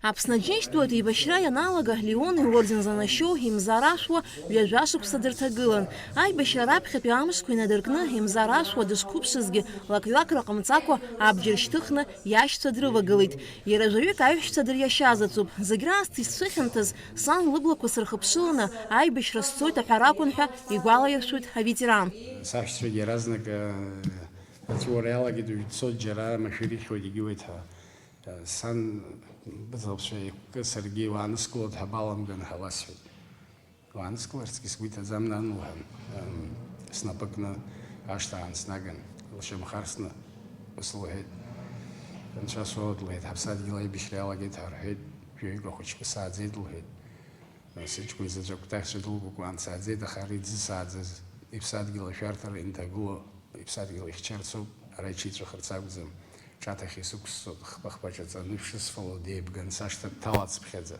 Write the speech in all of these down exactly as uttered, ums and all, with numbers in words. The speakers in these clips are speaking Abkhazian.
Аԥсны Аџьынџьтәылатә еибашьра ианалага, Леон иорден занашьоу Имзар Ашәуа ҩажәа шықәса дырҭагылан. Аибашьра раԥхьатәи амшқәа инадыркны, Имзар Ашәуа дышқәыԥшызгьы, лак-ҩакра ҟамҵакәа, абџьар шьҭыхны иашьцәа дрывагылеит. Иара жәаҩык аиҳәшьцәа дыриашьазаҵәуп. Зегь раасҭа исцәыхьанҭаз, сан лыблақәа сырхыԥшыланы, аибашьра сцоит аҳәара акәын ҳәа игәалаиршәоит аветеран. Саҳәшьцәагьы иаразнак, э, аҵәуара иалагеит, уажә дцоит џьара, машәыр ихьуеит, егьиуеит ҳәа. Сан быцалцәа еиқәкы саргьы уааныскылоит ҳәа баламган ҳәа ласҳәеит. Уааныскыларцгьы сгәы иҭаӡам, нан, лҳәан, снапы кны ашҭа аан снаган, лшьамхы арсны ус лҳәеит, Анцәа суоуд, лҳәеит, ҳаԥсадгьыл аибашьра иалагеит ҳәа рҳәеит, жәаҩык ахәыҷқәа сааӡеит, лҳәеит. Сыҷкәын заҵә акәтаӷьцәа дылгәыкуа анцәа аӡеит, аха ара иӡы сааӡаз, иԥсадгьыл ашәарҭара инҭагыло, иԥсадгьыл ихьчарцоуп, ара иҽиҵәахырц акәӡам. Ҿаҭахь исықәсҵоит, хԥа-хԥа ҿаҵаны шәысфало деибган, сашҭа дҭалацыԥхьаӡа.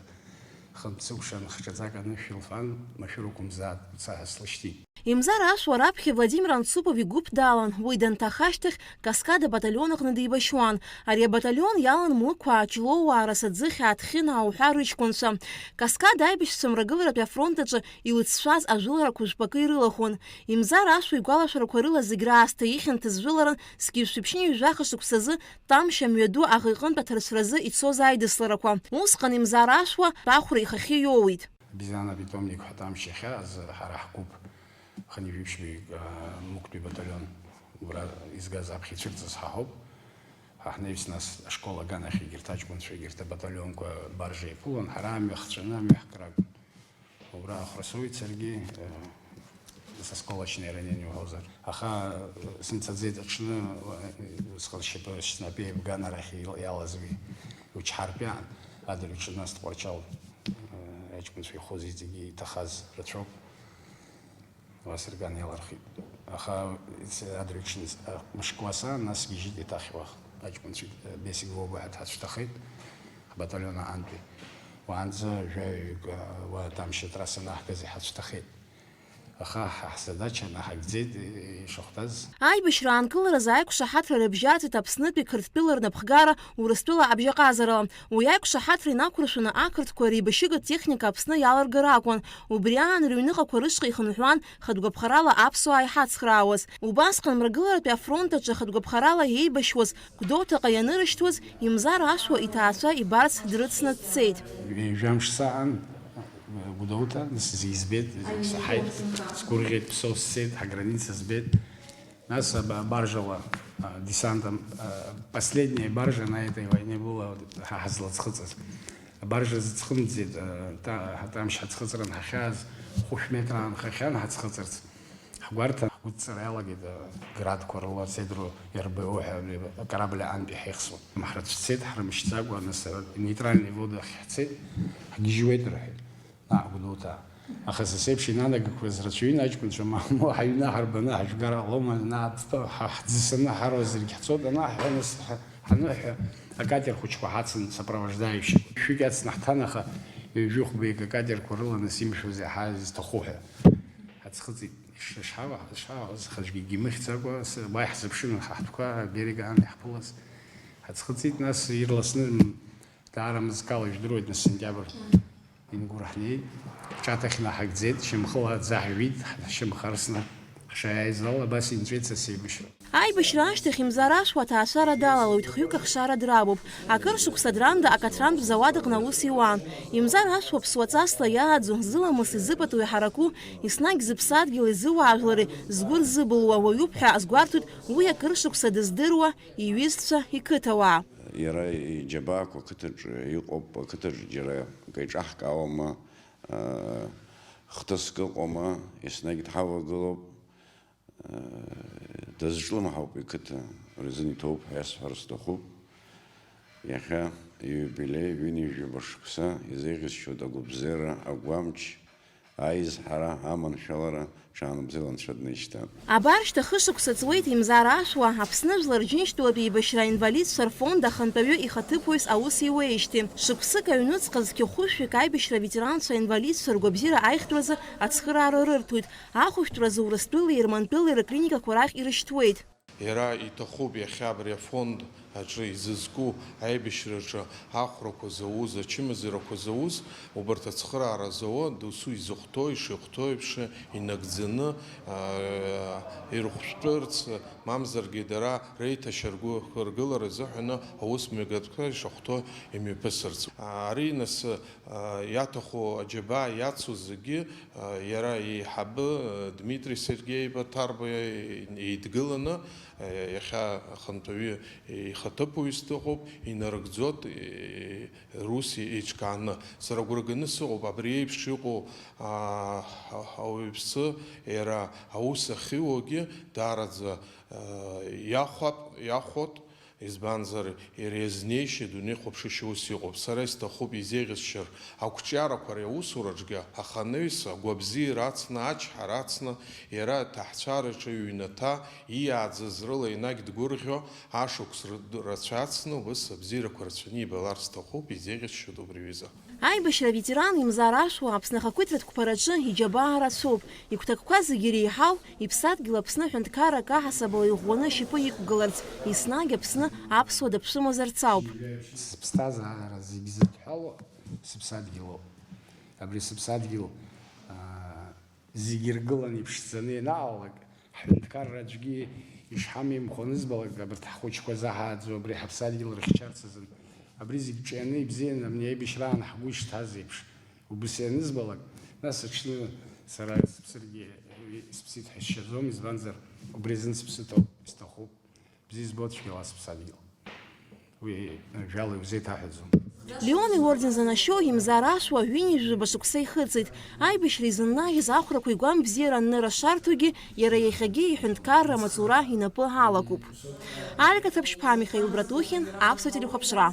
Хынтә сыкәшан, хҿаҵак анышә илфан, машәыр уқәымзаат, уца ҳәа слышьҭит. Имзар Ашәуа раԥхьа Владимир Анцупов игәыԥ далан, уи данҭаха ашьҭахь Каскад абаталион аҟны деибашьуан. Ари абаталион иалан Мықәаа, Ҷлоуаа, Расаӡыхьаа, Ҭхьынаа уҳәа рыҷкәынцәа. Каскад аибашьцәа Мрагыларатәи афронт аҿы илыцәшәаз ажәыларақәа жәпакы ирылахәын. Имзар Ашәуа игәалашәарақәа рыла зегь раасҭа ихьанҭаз жәыларан зқьи жәшәи ԥшьынҩажәи жәаха шықәсазы Тамшь амҩаду аӷа иҟынтә аҭарцәразы ицоз аидысларақәа. Усҟан Имзар Ашәуа ахәра ихахьы иоуит. Бизан апитомник ҳәа Тамшь иахьааз ҳара ҳгәыԥ хынҩажәи ԥшьбаҩык, а, Мықәтәи баталион убра изгаз аԥхьа ицәырҵыз ҳаҳауп. Ҳа ҳнаҩс нас ашкол аганахь егьырҭ аҷкәынцәа, егьырҭ абаталионқәа баржа иаԥылон, ҳара амҩа хҵәаны амҩа ҳкрагон. Убра ахәра соуит саргьы, э, со осколочное ранение уҳәозар. Аха, э, сымцаӡеит аҽны, э, усҟан сшьапы снапы еибган арахь ил-, иалаз уи, учҳартәи аан, адырҩаҽны нас Тҟәарчал, э, аҷкәынцәа ихәыз иҵегьы иҭахаз рацәоуп. Уа сырган иалырхит. Аха ц-, адырҩаҽны, э, мышкы уаса, нас сгьежьит еиҭах уахь. Аҷкәынцәа, э, Бесик Вова ҳәа дҳацәҭахеит, ҳбаталион аҟантәи. Уаанӡа жәаҩык, э, уа Тамшь атрасса анаҳгаз иҳацәҭахеит. Аха ҳа ҳзадача наҳагӡеит, э, ишахәҭаз. Аибашьра аанкыларазы аиқәшаҳаҭра рыбжьарҵеит Аԥснытәи Қырҭтәыла рнапхгара Урыстәыла абжьаҟазарала. Уи аиқәшаҳаҭра инақәыршәаны ақырҭқәа реибашьыга техника Аԥсны иаларгар акәын. Убри аан рыҩныҟақәа рышҟа ихынҳәуан хатә гәаԥхарала аԥсуаа иҳацхраауаз. Убасҟан Мрагыларатәи афронт аҿы хатә гәаԥхарала иеибашьуаз Гәдоуҭаҟа ианырышьҭуаз, Имзар Ашәуа иҭаацәа ибарц дрыцны дцеит. Ҩажәамш саан Гәдоуҭа, нас избеит, саҳаит, сгәырӷьеит, Псо сцеит, ҳаграница збеит. Нас аба-, баржала, а, десантом, а, последняя баржа на этой войне была, ҳа ҳазлаӡхыҵыз. Абаржа зыӡхымҵӡеит, а, та-, ҳа-, Тамшь ҳаӡхыҵран ҳахьааз, хәышә метр аанхахьан ҳаӡхыҵырц. Ҳгәарҭан, ҳгәыдҵара иалагеит, а, градқәа рыла, Седру Р Б О ҳәа акорабль аантәи ҳаихсуан. Ҳрыцәцеит, ҳрымшьӡакәа, нас, а, нейтральные воды ахь ҳцеит, ҳгьежьуеит рҳәеит. Наҟ Гәдоуҭа. Аха са сеиԥш инанагақәаз рацәаҩын аҷкәынцәа, мамоу ҳаҩны ҳарбаны ҳажәгар ҟалома, наҟ ҳ-, ҳ-, ҳӡысаны ҳаруазаргь ҳцоит, ана ҳҳәа, нас ҳ-, ҳаныҳәа, акатер хәыҷқәа ҳацын, сопровождающий. Шәҩык иацны ҳҭан, аха ҩажәи хәбеик акатерқәа рыла, нас имшәоз иаҳа изҭаху ҳәа. Ҳаӡхыҵит, иш-, ишҳауа, ишҳауа, аӡә аӡәгьы имыхьӡакәа, с-, уа иаҳзыԥшын ҳаҳтәқәа, аберег аан иаҳԥылаз. Ҳаӡхыҵит, нас ирласны, м, Даара мызкала ижәдыруеит, нас сентиабр ингәырҳанеит. Ҳҿаҭахь наҳагӡеит, шьамхыла аӡы ҳжәит, ҳшьамхы арсны ҳшаиааиз ала, абас инҵәеит са сеибашьра. Аибашьра ашьҭахь Имзар Ашәуа аҭаацәара далалоит, хҩык ахшара драбуп. Акыр шықәса Дранда акатрантә зауад аҟны аус иуан. Имзар Ашәуа ԥсуаҵасла иааӡо, зыламыс изыпату иҳараку, еснагь зыԥсадгьыли зыуаажәлари згәы рзыбылуа уаҩуп ҳәа азгәарҭоит уи акыр шықәса дыздыруа иҩызцәа, иқыҭауаа. Иара иџьабаақәа ақыҭаҿы иҟоуп, ақыҭаҿы џьара акы иҿаҳкаауама, аа, хҭыск ыҟоума, еснагь дҳавагылоуп, аа, дазҿлымҳауп иқыҭа, рзын иҭоуп ҳәа иасҳәар сҭахуп. Иахьа ииубилеи, ҩынҩажәаба шықәса изеиӷьасшьоит агәабзиара, агәамч, Аизҳара, аманшәалара, ҽаанбзиала Анцәа днеишьҭан. Абар шьҭа хышықәса ҵуеит Имзар Ашәуа Аԥсны Жәлар Рџьынџьтәылатә еибашьра аинвалидцәа рфонд ахантәаҩы ихаҭыԥуаҩс аус иуеижьҭеи. Шықәсык аҩнуҵҟа зқьы хәышәҩык аибашьра аветеранцәа аинвалидцәа ргәабзиара аихтәразы ацхыраара рырҭоит, ахәышәтәразы Урыстәылеи Ермантәылеи рыклиникақәа рахь ирышьҭуеит. Иара иҭахуп иахьа абри афонд аҿы изызку аибашьраҿы ахәрақәа зауз, ачымазарақәа зауз, убарҭ ацхыраара зауа досу изыхәҭоу, ишихәҭоу еиԥш инагӡаны, аа, ирыхәшәтәырц, мамзаргьы дара реиҭашьаргәыхыргылара азыҳәаны аус мҩаԥгатәқәа ишахәҭоу имҩаԥысырц. Ари нас, аа, иаҭаху аџьабаа иацу зегьы, аа, иара еиҳабы, аа, Дмитри Сергеи-иԥа Ҭарба еидгыланы, аа, иахьа ахантәаҩы ихаҭыԥуаҩыс дыҟоуп, инарыгӡоит, е-, рус еиҿкааны. Сара агәра ганы сыҟоуп, абри еиԥш иҟоу, аа, ауаҩԥсы иара аус ахьиуагьы даараӡа, аа, иахәап, иахәот, избанзар, иара иазнеишьа, идунеихәаԥшышьа ус иҟоуп. Сара исҭахуп изеиӷьасшьар ақәҿиарақәа ари аусураҿгьы аханаҩс агәабзиара ацны, ачҳара ацны, иара аҭаҳцәараҿы иҩнаҭа иааӡаз рыла енагь дгәырӷьо, ашықәс рацәа ацны, убыс абзиарақәа рацәаны ибалар сҭахуп, изеиӷьасшьоит убри аҩыза. Аибашьра аветеран Имзар Ашәуа Аԥсны ахақәиҭратә қәԥараҿы иџьабаа рацәоуп. Игәҭакқәа зегьы иреиҳау, иԥсадгьыл Аԥсны ҳәынҭқаррак аҳасабала иӷәӷәаны ашьапы иқәгыларц, еснагь Аԥсны аԥсуа даԥшәымазарц ауп. Сыԥсҭазаара зегь зыдҳәалоу сыԥсадгьылоуп. Абри сыԥсадгьыл, аа, зегь иргыланы иԥшӡаны ианаалак, ҳҳәынҭқарра аӡәгьы ишҳамеимхо анызбалак, абарҭ ҳхәыҷқәа заҳааӡо абри ҳаԥсадгьыл рыхьчарц азын, абри зегь ҿианы ибзианы абни аибашьраан ҳгәы ишҭаз еиԥш, убыс ианызбалак, нас аҽны сара сыԥсыргьы, уи сыԥсит ҳәа сшьаӡом, избанзар, убри азын сыԥсы ҭоуп, исҭахуп. Бзиа избо цәгьала сыԥсадгьыл. Уи ажәала иузеиҭаҳәаӡом. Леон иорден занашьоу Имзар Ашәуа ҩынҩажәаба шықәса ихыҵит. Аибашьра изыннажьыз ахәрақәа игәам бзиара аннырашарҭоугьы, иара иахьагьы иҳәынҭқарра амаҵура инапы алакуп. Алика Ҭаԥшьԥҳа, Михаил Братухин, Аԥсуа телехәаԥшра.